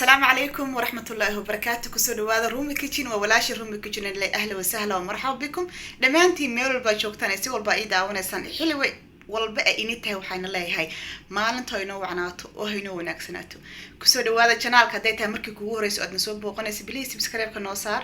Asalaamu calaykum waraxmatullaahi wabarakaatu. Kusoo dhawaada Rumi Kitchen, waa walaasha Rumi Kitchen. Ile ahla wasahla wa marxaba bikum dhammaantiin, meel walbaa joogtaan ee si walba ii daawanaysaan, xilli walba ay ini tahay. Waxayna leeyahay maalinta ha inoo wacnaato oo ha inoo wanaagsanaato. Kusoo dhawaada channelka. Hadday tahay markii kugu horeyso aadna soo booqanaysa, please subscribe-ka noo saar,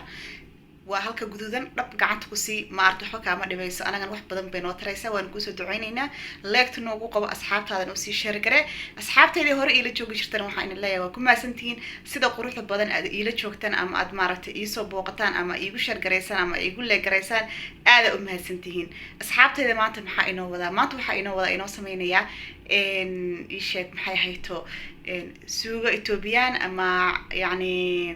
waa halka guduudan, dhab gacanta kusii maarta, waxba kaama dhibayso, anagan wax badan bay noo taraysaa, waan kuusoo duceyneynaa. Like-ta noogu qabo, asxaabtaadan usii share garee. Asxaabteydii hore iila joogi jirtan, waxaa idin leeyahay waa ku mahadsantihiin sida quruxda badan aad iila joogtaan ama aad maaragtay iisoo booqataan ama iigu share garaysaan ama iigu like garaysaan. Aada u mahadsantihiin asxaabteyda. Maanta maxaa inoo wadaa? Maanta waxaa inoo wadaa, inoo sameynayaa, ii sheeg maxay hayto, suugo Ethiopian ama yacni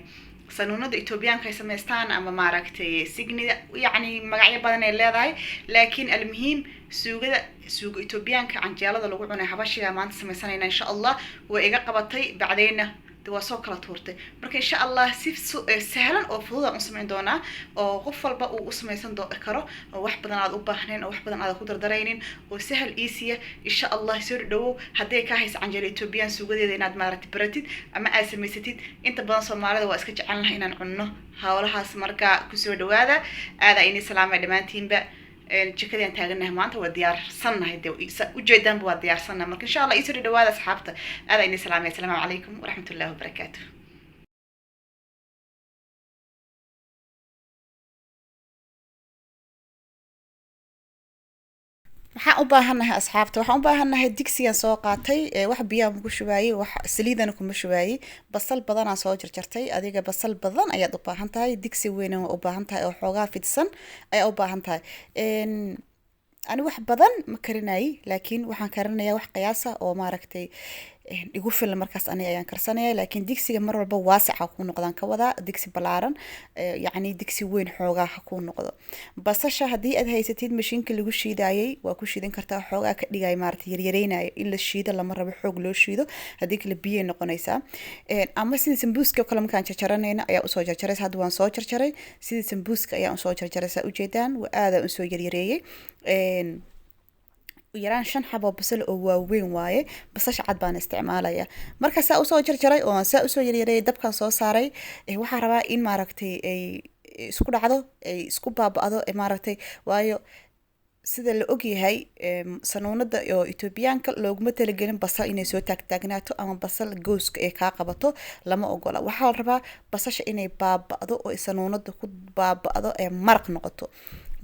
sanuunada Etoobiyaanka ay samaystaan ama maaragtay signida, yacni magacyo badan ay leedahay, laakiin almuhiim suugada, suugo Etoobiyaanka canjeelada lagu cunay Xabashiga maanta sameysanayna, insha Allah. Way iga qabatay, bacdayna de waa soo kala tuurtay. Marka insha Allah si sahlan oo fudud aan u samayn doonaa oo qof walba uu u samaysan karo, oo wax badan aad u baahnayn oo wax badan aad ku dardaraynin, oo sahal easy. Insha Allah soo dhawow. Hadday kaa haysa canjeelo Ethiopian suugadeeda inaad maaragtay baratid ama aad samaysatid, inta badan Soomaalida waa iska jecel lahay inaan cunno howlahaas. Marka kusoo dhawaada, aada inii salaamay dhammaantiinba. Jikadaan taaganahay maanta, waa diyaarsannahay, de ujeedaanba waa diyaarsannahay. Marka insha Allah iisoo dhawaada asxaabta, aada inii salaamay. Asalaamu calaykum waraxmatullahi wabarakaatu. Waxaan u baahannahay asxaabta, waxaan u baahannahay digsigan soo qaatay, wax biyaha ku shubaayey, wax saliidana kuma shubaayey. Basal badanaa soo jarjartay. Adiga basal badan ayaad u baahan tahay, digsi weyna waa u baahan tahay oo xoogaa fidsan ayaa u baahan tahay. Ani wax badan ma karinayay, laakiin waxaan karinayaa wax qiyaasa oo maaragtay igu filan markaas aniga ayaan karsanaya. Laakiin digsiga mar walba waasic ha kuu noqdaan ka wadaa, digsi balaaran, yacni digsi weyn xoogaa ha kuu noqdo. Basasha haddii aad haysatid mashiinka lagu shiidayay, waa ku shiidan kartaa, xoogaa ka dhigay maaragtay yaryareynayo. In la shiido lama rabo, xoog loo shiido, haddii kale biyay noqonaysaa. Ama sidii sambuuska oo kale markaan jarjaranayna ayaa usoo jarjaraysa. Hadda waan soo jarjaray, sidii sambuuska ayaan usoo jarjaray, saa ujeedaan, waa aadaan usoo yaryareeyey. Yaraan shan xabo basal oo waaweyn waaye, basasha cad baan isticmaalaya. Marka saa usoo jarjaray oo saa usoo yaryareeyay, dabkan soo saaray. Waxaa rabaa in maaragtay ay isku dhacdo, ay isku baaba'do maaragtay, waayo sida la ogyahay sanuunada oo Etoobiyaanka looguma talagelin basal inay soo taagtaagnaato ama basal gooska ay kaa qabato, lama ogola. Waxaa la rabaa basasha inay baaba'do oo sanuunada ku baaba'do ee maraq noqoto.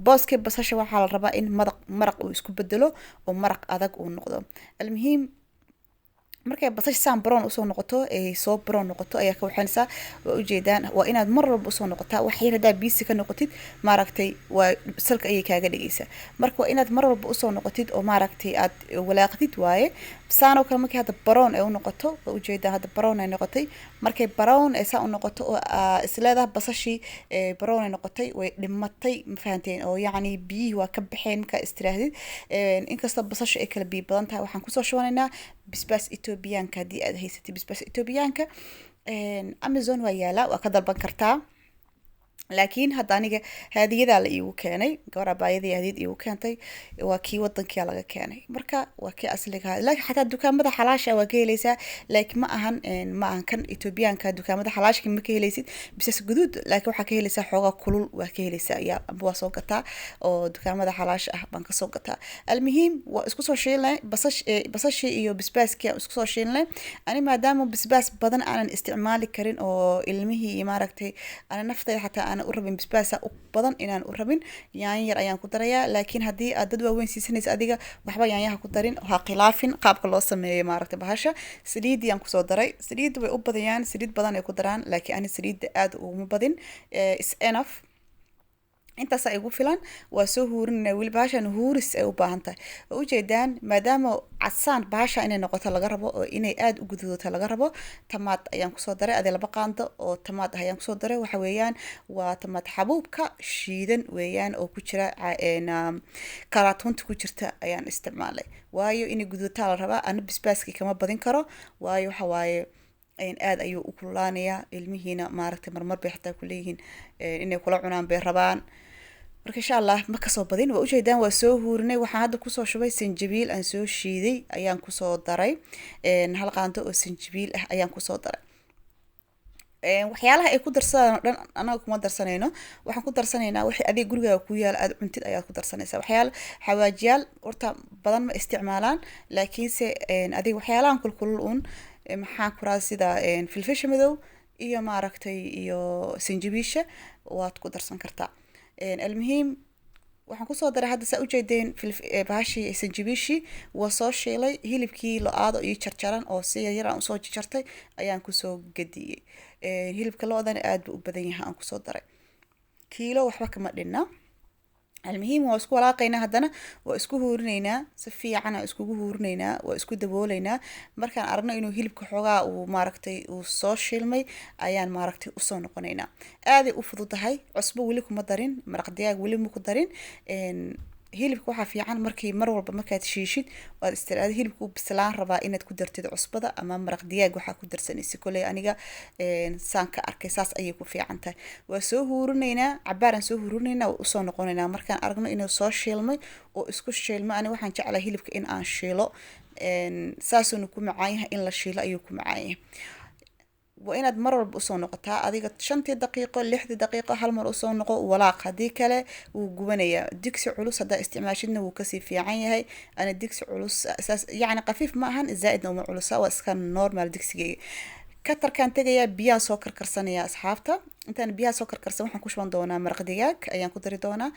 Booskii basasha waxaa la rabaa in maraq maraq uu isku bedelo oo maraq adag uu noqdo. Almuhiim, markay basasha saan brown usoo noqoto, ay soo brown noqoto, ayaa ka waxaynaysaa. Waa ujeedaan, waa inaad mar walba usoo noqotaa. Wax yar haddaa biisi ka noqotid, maaragtay waa salka ayay kaaga dhigaysaa. Marka waa inaad mar walba usoo noqotid oo maaragtay aad walaaqdid waaye. Saan oo kale markay hadda brown ay u noqoto, waa ujeedaa, hadda brown ay noqotay. Markay brown ay saa u noqoto oo isleedaha basashii brown ay noqotay, way dhimatay, ma fahanteen? Oo yacni biyihii waa ka baxeen markaa istiraahdid, inkastoo basasha ay kala biyo badan tahay. Waxaan kusoo shubanaynaa bisbaas Etoobiyaanka. Haddii aad haysatid bisbaas Etoobiyaanka, Amazon waa yaalaa, waa ka dalban kartaa. Laakiin hadda aniga haadiyadaa la iigu keenay, gabar abaayadii hadiyad iigu keentay, waa kii wadankia laga keenay, marka waa kii asliga ahaa. Laakiin xataa dukaamada xalaasha waa ka heleysaa, laakiin ma ahan kan Etoobiyaanka. Dukaamada xalaashka ma ka heleysid bisas guduud, laakiin waxaa ka heleysaa xoogaa kulul, waa ka heleysaa yaa amba waa soo gataa oo dukaamada xalaasha ah baan kasoo gataa. Almuhiim, waa isku soo shiilnay basashii iyo bisbaaskii aan isku soo shiilnay. Ani maadaama bisbaas badan aanan isticmaali karin oo ilmihii iyo maaragtay ana naftayda xataa aanan u rabin bisbaasa u badan inaan u rabin, yaanyo yar ayaan ku darayaa. Laakiin haddii aad dad waaweyn siisanaysa, adiga waxba yaanyaha ku darin, ha khilaafin qaabka loo sameeyo maaragtay bahasha. Saliidii aan kusoo daray, saliidda way u badiyaan, saliid badan ay ku daraan, laakiin ani saliidda aad uguma badin, is enough, intaasaa igu filan. Waa soo huurinayna weli, bahashan huuris ay u baahan tahay, waa ujeedaan. Maadaama casaan bahasha inay noqoto laga rabo oo inay aada u guduudato laga rabo, tamaad ayaan kusoo daray. Adee laba qaando oo tamaad ah ayaan kusoo daray. Waxa weeyaan waa tamaad xabuubka shiidan weeyaan oo ku jira karaatoonta ku jirta ayaan isticmaalay, waayo inay guduudataa la rabaa. Ana bisbaaskii kama badin karo, waayo waxa waaye aada ayuu u kululaanayaa. Ilmihiina maaragtay marmar bay xataa kuleeyihiin inay kula cunaan bay rabaan. Marka insha Allah ma kasoo badin. Waa ujeedaan, waa soo huurinay. Waxaan hadda kusoo shubay sanjabiil aan soo shiiday ayaan kusoo daray, hal qaando oo sanjabiil ah ayaan kusoo daray. Waxyaalaha ay ku darsadaan oo dhan anaga kuma darsanayno. Waxaan ku darsanaynaa wixii adiga gurigaaga ku yaala aad cuntid ayaad ku darsanaysaa. Waxyaala xawaajiyaal horta badan ma isticmaalaan, laakiinse adiga waxyaalahan kulkulul uun, maxaan ku raada, sida filfisha madow iyo maaragtay iyo sanjabiisha waad ku darsan kartaa. Almuhiim, waxaan kusoo daray hadda, saa ujeedeen, bahashii sanjabiishii waa soo shiilay. Hilibkii lo-aada iyo jarjaran oo si yaryar aan usoo jarjartay ayaan kusoo gadiyey. Hilibka lo-dana aad buu u badan yahay, aan kusoo daray kiilo, waxba kama dhinna. Almuhiim, waa isku walaaqaynaa, haddana waa isku huurinaynaa, si fiican aan iskugu huurinaynaa, waa isku dabooleynaa. Markaan aragno inuu hilibka xoogaa uu maaragtay uu soo shiilmay ayaan maaragtay usoo noqonaynaa. Aaday u fududahay. Cusbo weli kuma darin, maraq digaag weli ma ku darin. Hilibka waxaa fiican markii mar walba markaad shiishid waad istiraada hilibka u bislaan rabaa inaad ku dartid cusbada ama maraq digaag waxaa ku darsanaysa. Koley aniga saan ka arkay saas ayay ku fiican tahay. Waa soo huurinaynaa, cabaaraan soo huurinaynaa, waa usoo noqonaynaa markaan aragno inuu soo shiilmay oo isku shiilmay. Ani waxaan jeclahay hilibka in aan shiilo, saasuuna ku macaan yahay, in la shiilo ayuu ku macaan yahay. Waa inaad mar walba usoo noqotaa, adiga 5-tii daqiiqo, 6-dii daqiiqo hal mar usoo noqo, walaaq, haddii kale wuu gubanayaa. Digsi culus haddaa isticmaashidna wuu kasii fiican yahay. Ana digsi culus saas yacni khafiif ma ahan, zaa-idna uma culusa, waa iska normal digsigeyga. Katarkaan tegayaa, biyaha soo karkarsanaya. Asxaabta, intaan biyaha soo karkarsan waxaan ku shuban doonaa maraq digaag ayaan ku dari doonaa.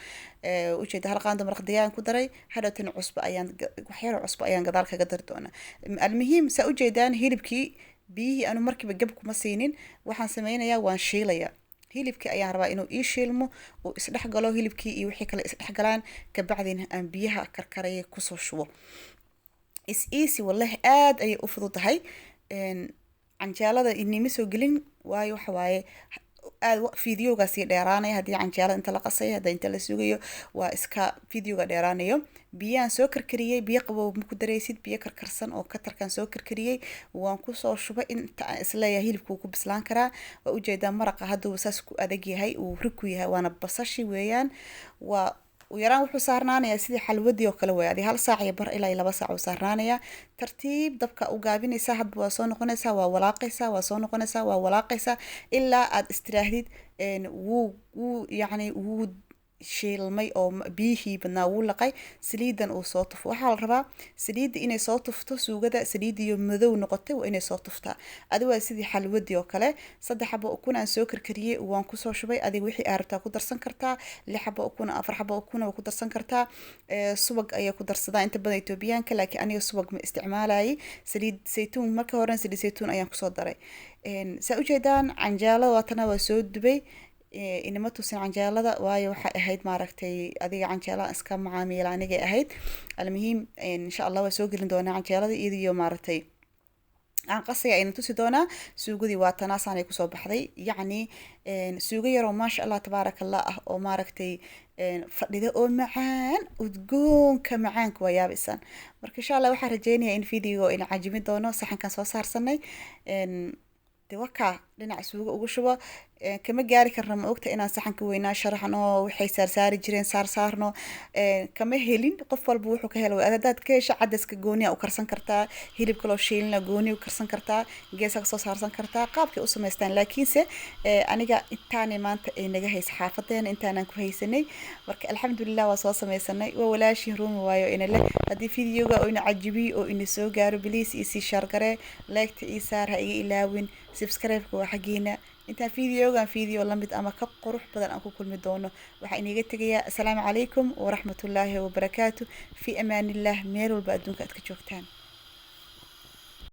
Ujeeda, hal qaando maraq digaag ku daray. Hadhowtana cusbo ayaan, waxyaro cusbo ayaan gadaal kaga dari doonaa. Almuhiim, saa ujeedaan, hilibkii biyihii anu markiiba gab kuma siinin. Waxaan sameynayaa, waan shiilayaa hilibkii. Ayaan rabaa inuu ii shiilmo uu isdhex galo hilibkii iyo wixii kale isdhex galaan, kabacdina aan biyaha karkaraya kusoo shubo. Is easy, wallahi aad ayay u fududahay. Canjeelada inima soo gelin, waayo waxa waaye aad videoga sii dheeraanaya haddii canjeelada inta la qasay, hadda inta la sugayo, waa iska videoga dheeraanayo. Biyaan soo karkariyey, biyo qabow ma ku daraysid, biyo karkarsan oo katarkan soo karkariyey waan kusoo shubay inta aan isleeyahay hilibka wuu ku bislaan karaa. Waa ujeedaa, maraqa hadduu saas ku adag yahay, uu rig ku yahay, waana basashi weeyaan. Waa ugu yaraan wuxuu saarnaanayaa sidii xalwadii oo kale weey, adi hal saac iyo bar ilaa iyo 2 saac uu saarnaanayaa. Tartiib dabka u gaabinaysaa, hadba waa soo noqonaysaa, waa walaaqaysaa, waa soo noqonaysaa, waa walaaqaysaa, ilaa aad istiraahdid wuu yacni wuu shiilmay oo biyihii badnaa wuu laqay, saliidan uu soo tufo. Waxaa la rabaa saliidda inay soo tufto suugada, saliidiyo madow noqotay waa inay soo tuftaa. Adi waa sidii xalwadii oo kale. 3 xabo ukun aan soo karkariyey waan kusoo shubay. Adiga wixii aad rabtaa ku darsan kartaa, 6 xabo ukun, 4 xabo ukun waa ku darsan kartaa. Subag ayaa ku darsadaa inta badan Etoobiyaanka, laakiin aniga subag ma isticmaalayay. Saliid saytuun, marka horena saliid saytuun ayaan kusoo daray. Saa ujeedaan, canjeelada waatana, waa soo dubay. Inama tusin canjeelada, waayo waxay ahayd maaragtay adiga canjeelada iska macaamiila anigay ahayd. Almuhiim, insha Allah waa soo gelin doonaa canjeelada iyadiyo maaragtay aan qasaya ayna tusi doonaa. Suugadii waa tanaasaanay kusoo baxday, yacni suugo yaroo maasha Allah tabaaraka Allah ah oo maaragtay fadhida oo macaan, udgoonka macaanka waa yaabaysaan. Marka insha Allah waxaan rajeynayaa in video ina cajibin doono. Saxankan soo saarsanay, de wakaa dhinaca suugo ugu shubo. Kama gaari karna, ma ogta, inaan saxanka weynaa sharaxno, waxay saarsaari jireen saarsaarno, kama helin. Qof walba wuxuu ka helo. Haddaad ka hesho, cadaska gooniya u karsan kartaa, hilibka loo shiilina gooniya u karsan kartaa, geesaa kasoo saarsan kartaa, qaabkay u samaystaan. Laakiinse aniga intaanay maanta ay naga haysa xaafadeena, intaanaan ku haysanay. Marka alxamdulilah waa soo sameysanay. Waa walaashii Ruumi waayo ina leh. Haddii videoga oo ina cajibiyo oo ina soo gaaro, please isii share garee, like-ta ii saar, ha iga ilaawin, subscribe-ka waa xaggiina. Intaan videogan video lamid ama ka qurux badan aan ku kulmi doono, waxaa iniga tegayaa asalaamu calaykum waraxmatullaahi wabarakaatu, fi amaanillah, meel walba adduunka aad ka joogtaan.